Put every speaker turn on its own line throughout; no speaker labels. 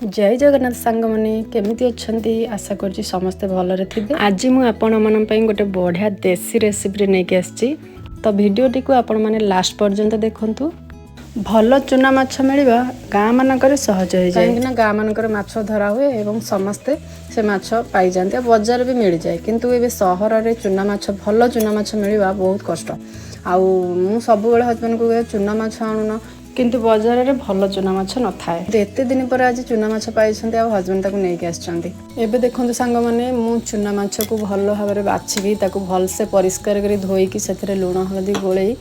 ଜୟ ଜଗନ୍ନାଥ ସାଙ୍ଗମାନେ, କେମିତି ଅଛନ୍ତି? ଆଶା କରୁଛି ସମସ୍ତେ ଭଲରେ ଥିବେ। ଆଜି ମୁଁ ଆପଣମାନଙ୍କ ପାଇଁ ଗୋଟେ ବଢ଼ିଆ ଦେଶୀ ରେସିପିରେ ନେଇକି ଆସିଛି। ତ ଭିଡ଼ିଓଟିକୁ ଆପଣମାନେ ଲାଷ୍ଟ ପର୍ଯ୍ୟନ୍ତ ଦେଖନ୍ତୁ। ଭଲ ଚୁନା ମାଛ ମିଳିବା ଗାଁ ମାନଙ୍କରେ ସହଜ ହେଇଯାଏ, କାହିଁକିନା ଗାଁ ମାନଙ୍କରେ ମାଛ ଧରା ହୁଏ ଏବଂ ସମସ୍ତେ ସେ ମାଛ ପାଇଯାଆନ୍ତି ଆଉ ବଜାର ବି ମିଳିଯାଏ। କିନ୍ତୁ ଏବେ ସହରରେ ଚୁନା ମାଛ, ଭଲ ଚୁନା ମାଛ ମିଳିବା ବହୁତ କଷ୍ଟ। ଆଉ ମୁଁ ସବୁବେଳେ ହଜବେଣ୍ଡକୁ କୁହେ, ଚୁନା ମାଛ ଆଣୁନ, କିନ୍ତୁ ବଜାରରେ ଭଲ ଚୁନା ମାଛ ନଥାଏ। କିନ୍ତୁ ଏତେ ଦିନ ପରେ ଆଜି ଚୁନା ମାଛ ପାଇଛନ୍ତି ଆଉ ହଜବେଣ୍ଡ ତାକୁ ନେଇକି ଆସିଛନ୍ତି। ଏବେ ଦେଖନ୍ତୁ ସାଙ୍ଗମାନେ, ମୁଁ ଚୁନା ମାଛକୁ ଭଲ ଭାବରେ ବାଛିକି, ତାକୁ ଭଲସେ ପରିଷ୍କାର କରି ଧୋଇକି, ସେଥିରେ ଲୁଣ ହଳଦୀ ଗୋଳେଇ,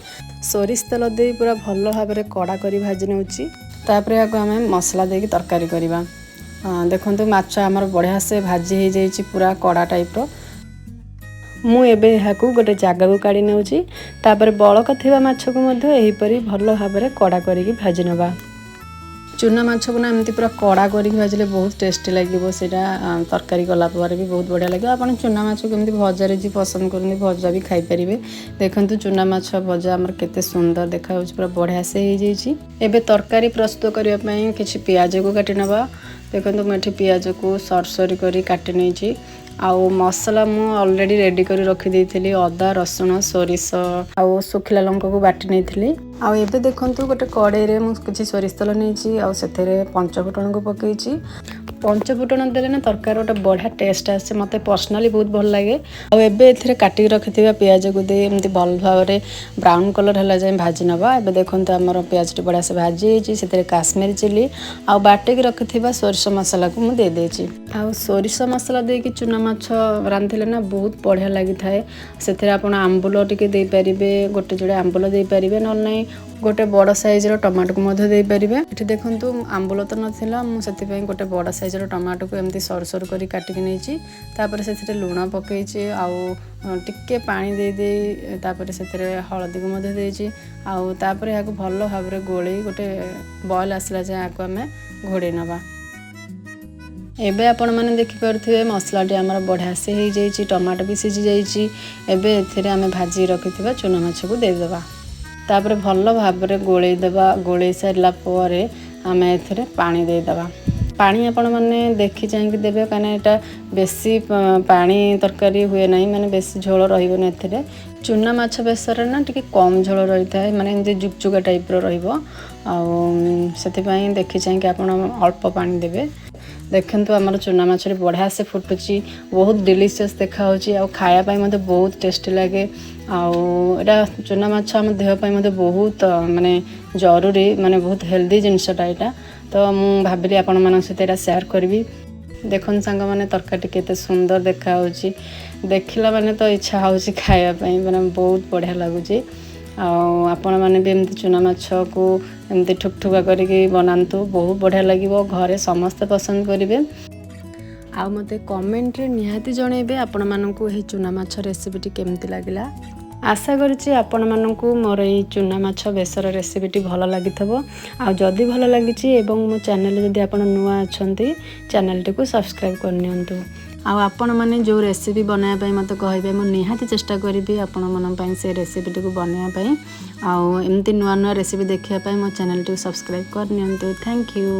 ସୋରିଷ ତେଲ ଦେଇ ପୁରା ଭଲ ଭାବରେ କଡ଼ା କରି ଭାଜି ନେଉଛି। ତାପରେ ଏହାକୁ ଆମେ ମସଲା ଦେଇକି ତରକାରୀ କରିବା। ଦେଖନ୍ତୁ, ମାଛ ଆମର ବଢ଼ିଆ ସେ ଭାଜି ହେଇଯାଇଛି, ପୁରା କଡ଼ା ଟାଇପ୍ର। ମୁଁ ଏବେ ଏହାକୁ ଗୋଟେ ଜାଗାକୁ କାଢ଼ି ନେଉଛି। ତାପରେ ବଳକା ଥିବା ମାଛକୁ ମଧ୍ୟ ଏହିପରି ଭଲ ଭାବରେ କଡ଼ା କରିକି ଭାଜି ନେବା। ଚୁନା ମାଛକୁ ନା ଏମିତି ପୁରା କଡ଼ା କରିକି ଭାଜିଲେ ବହୁତ ଟେଷ୍ଟି ଲାଗିବ। ସେଇଟା ତରକାରୀ କଲା ପରେ ବି ବହୁତ ବଢ଼ିଆ ଲାଗିବ। ଆପଣ ଚୁନା ମାଛକୁ ଏମିତି ଭଜାରେ ଯିଏ ପସନ୍ଦ କରନ୍ତି, ଭଜା ବି ଖାଇପାରିବେ। ଦେଖନ୍ତୁ, ଚୁନା ମାଛ ଭଜା ଆମର କେତେ ସୁନ୍ଦର ଦେଖାଯାଉଛି, ପୁରା ବଢ଼ିଆ ସେ ହେଇଯାଇଛି। ଏବେ ତରକାରୀ ପ୍ରସ୍ତୁତ କରିବା ପାଇଁ କିଛି ପିଆଜକୁ କାଟି ନେବା। ଦେଖନ୍ତୁ, ମୁଁ ଏଠି ପିଆଜକୁ ସରୁ ସରୁ କରି କାଟି ନେଇଛି। ଆଉ ମସଲା ମୁଁ ଅଲରେଡ଼ି ରେଡ଼ି କରି ରଖିଦେଇଥିଲି। ଅଦା, ରସୁଣ, ସୋରିଷ ଆଉ ଶୁଖିଲା ଲଙ୍କାକୁ ବାଟି ନେଇଥିଲି। ଆଉ ଏବେ ଦେଖନ୍ତୁ, ଗୋଟେ କଡ଼େଇରେ ମୁଁ କିଛି ସୋରିଷ ତେଲ ନେଇଛି ଆଉ ସେଥିରେ ପଞ୍ଚଫୁଟଣକୁ ପକେଇଛି। ପଞ୍ଚଫୁଟଣ ଦେଲେ ନା ତରକାରୀ ଗୋଟେ ବଢ଼ିଆ ଟେଷ୍ଟ ଆସେ। ମୋତେ ପର୍ସନାଲି ବହୁତ ଭଲ ଲାଗେ। ଆଉ ଏବେ ଏଥିରେ କାଟିକି ରଖିଥିବା ପିଆଜକୁ ଦେଇ ଏମିତି ଭଲ ଭାବରେ ବ୍ରାଉନ୍ କଲର୍ ହେଲା ଯାଏଁ ଭାଜି ନେବା। ଏବେ ଦେଖନ୍ତୁ, ଆମର ପିଆଜଟି ବଢ଼ିଆ ସେ ଭାଜି ହେଇଛି। ସେଥିରେ କାଶ୍ମୀର ଚିଲି ଆଉ ବାଟିକି ରଖିଥିବା ସୋରିଷ ମସଲାକୁ ମୁଁ ଦେଇଦେଇଛି। ଆଉ ସୋରିଷ ମସଲା ଦେଇକି ଚୁନା ମାଛ ରାନ୍ଧିଲେ ନା ବହୁତ ବଢ଼ିଆ ଲାଗିଥାଏ। ସେଥିରେ ଆପଣ ଆମ୍ବୁଲ ଟିକେ ଦେଇପାରିବେ, ଗୋଟେ ଯୋଡ଼େ ଆମ୍ବୁଲ ଦେଇପାରିବେ, ନହେଲେ ନାହିଁ ଗୋଟେ ବଡ଼ ସାଇଜ୍ର ଟମାଟୋକୁ ମଧ୍ୟ ଦେଇପାରିବେ। ଏଠି ଦେଖନ୍ତୁ, ଆମ୍ବୁଲ ତ ନଥିଲା, ମୁଁ ସେଥିପାଇଁ ଗୋଟେ ବଡ଼ ସାଇଜ୍ର ଟମାଟୋକୁ ଏମିତି ସରୁ ସରୁ କରି କାଟିକି ନେଇଛି। ତାପରେ ସେଥିରେ ଲୁଣ ପକେଇଛି ଆଉ ଟିକେ ପାଣି ଦେଇ ଦେଇ ତାପରେ ସେଥିରେ ହଳଦୀକୁ ମଧ୍ୟ ଦେଇଛି। ଆଉ ତାପରେ ଏହାକୁ ଭଲ ଭାବରେ ଗୋଳେଇ ଗୋଟେ ବଏଲ୍ ଆସିଲା ଯାଏଁ ଏହାକୁ ଆମେ ଘୋଡ଼େଇ ନେବା। ଏବେ ଆପଣମାନେ ଦେଖିପାରୁଥିବେ, ମସଲାଟି ଆମର ବଢ଼ିଆ ସେ ହେଇଯାଇଛି, ଟମାଟୋ ବି ସିଝି ଯାଇଛି। ଏବେ ଏଥିରେ ଆମେ ଭାଜି ରଖିଥିବା ଚୁନା ମାଛକୁ ଦେଇଦେବା। ତାପରେ ଭଲ ଭାବରେ ଗୋଳେଇ ଦେବା। ଗୋଳେଇ ସାରିଲା ପରେ ଆମେ ଏଥିରେ ପାଣି ଦେଇଦେବା। ପାଣି ଆପଣମାନେ ଦେଖି ଚାହିଁକି ଦେବେ, କାହିଁକିନା ଏଇଟା ବେଶୀ ପାଣି ତରକାରୀ ହୁଏ ନାହିଁ, ମାନେ ବେଶୀ ଝୋଳ ରହିବନି ଏଥିରେ। ଚୁନା ମାଛ ବେସରରେ ନା ଟିକେ କମ୍ ଝୋଳ ରହିଥାଏ, ମାନେ ଏମିତି ଜୁକଜୁକା ଟାଇପ୍ର ରହିବ। ଆଉ ସେଥିପାଇଁ ଦେଖି ଚାହିଁକି ଆପଣ ଅଳ୍ପ ପାଣି ଦେବେ। ଦେଖନ୍ତୁ, ଆମର ଚୁନା ମାଛରେ ବଢ଼ିଆ ସେ ଫୁଟୁଛି, ବହୁତ ଡେଲିସିୟସ୍ ଦେଖାହେଉଛି ଆଉ ଖାଇବା ପାଇଁ ମଧ୍ୟ ବହୁତ ଟେଷ୍ଟି ଲାଗେ। ଆଉ ଏଇଟା ଚୁନା ମାଛ ଆମ ଦେହ ପାଇଁ ମଧ୍ୟ ବହୁତ ମାନେ ଜରୁରୀ, ମାନେ ବହୁତ ହେଲ୍ଦି ଜିନିଷଟା ଏଇଟା। ତ ମୁଁ ଭାବିଲି ଆପଣମାନଙ୍କ ସହିତ ଏଇଟା ସେୟାର କରିବି। ଦେଖନ୍ତୁ ସାଙ୍ଗମାନେ, ତରକାରୀଟି କେତେ ସୁନ୍ଦର ଦେଖାହେଉଛି। ଦେଖିଲା ମାନେ ତ ଇଚ୍ଛା ହେଉଛି ଖାଇବା ପାଇଁ, ମାନେ ବହୁତ ବଢ଼ିଆ ଲାଗୁଛି। ଆଉ ଆପଣମାନେ ବି ଏମିତି ଚୁନା ମାଛକୁ ଏମିତି ଠୁକଠୁକା କରିକି ବନାନ୍ତୁ, ବହୁତ ବଢ଼ିଆ ଲାଗିବ, ଘରେ ସମସ୍ତେ ପସନ୍ଦ କରିବେ। ଆଉ ମୋତେ କମେଣ୍ଟରେ ନିହାତି ଜଣାଇବେ ଆପଣମାନଙ୍କୁ ଏହି ଚୁନା ମାଛ ରେସିପିଟି କେମିତି ଲାଗିଲା। ଆଶା କରୁଛି ଆପଣମାନଙ୍କୁ ମୋର ଏଇ ଚୁନା ମାଛ ବେସର ରେସିପିଟି ଭଲ ଲାଗିଥିବ। ଆଉ ଯଦି ଭଲ ଲାଗିଛି ଏବଂ ମୋ ଚ୍ୟାନେଲରେ ଯଦି ଆପଣ ନୂଆ ଅଛନ୍ତି, ଚ୍ୟାନେଲଟିକୁ ସବସ୍କ୍ରାଇବ୍ କରିନିଅନ୍ତୁ। ଆଉ ଆପଣମାନେ ଯେଉଁ ରେସିପି ବନାଇବା ପାଇଁ ମୋତେ କହିବେ, ମୁଁ ନିହାତି ଚେଷ୍ଟା କରିବି ଆପଣମାନଙ୍କ ପାଇଁ ସେ ରେସିପିଟିକୁ ବନାଇବା ପାଇଁ। ଆଉ ଏମିତି ନୂଆ ନୂଆ ରେସିପି ଦେଖିବା ପାଇଁ ମୋ ଚ୍ୟାନେଲଟିକୁ ସବସ୍କ୍ରାଇବ୍ କରିନିଅନ୍ତୁ। Thank you.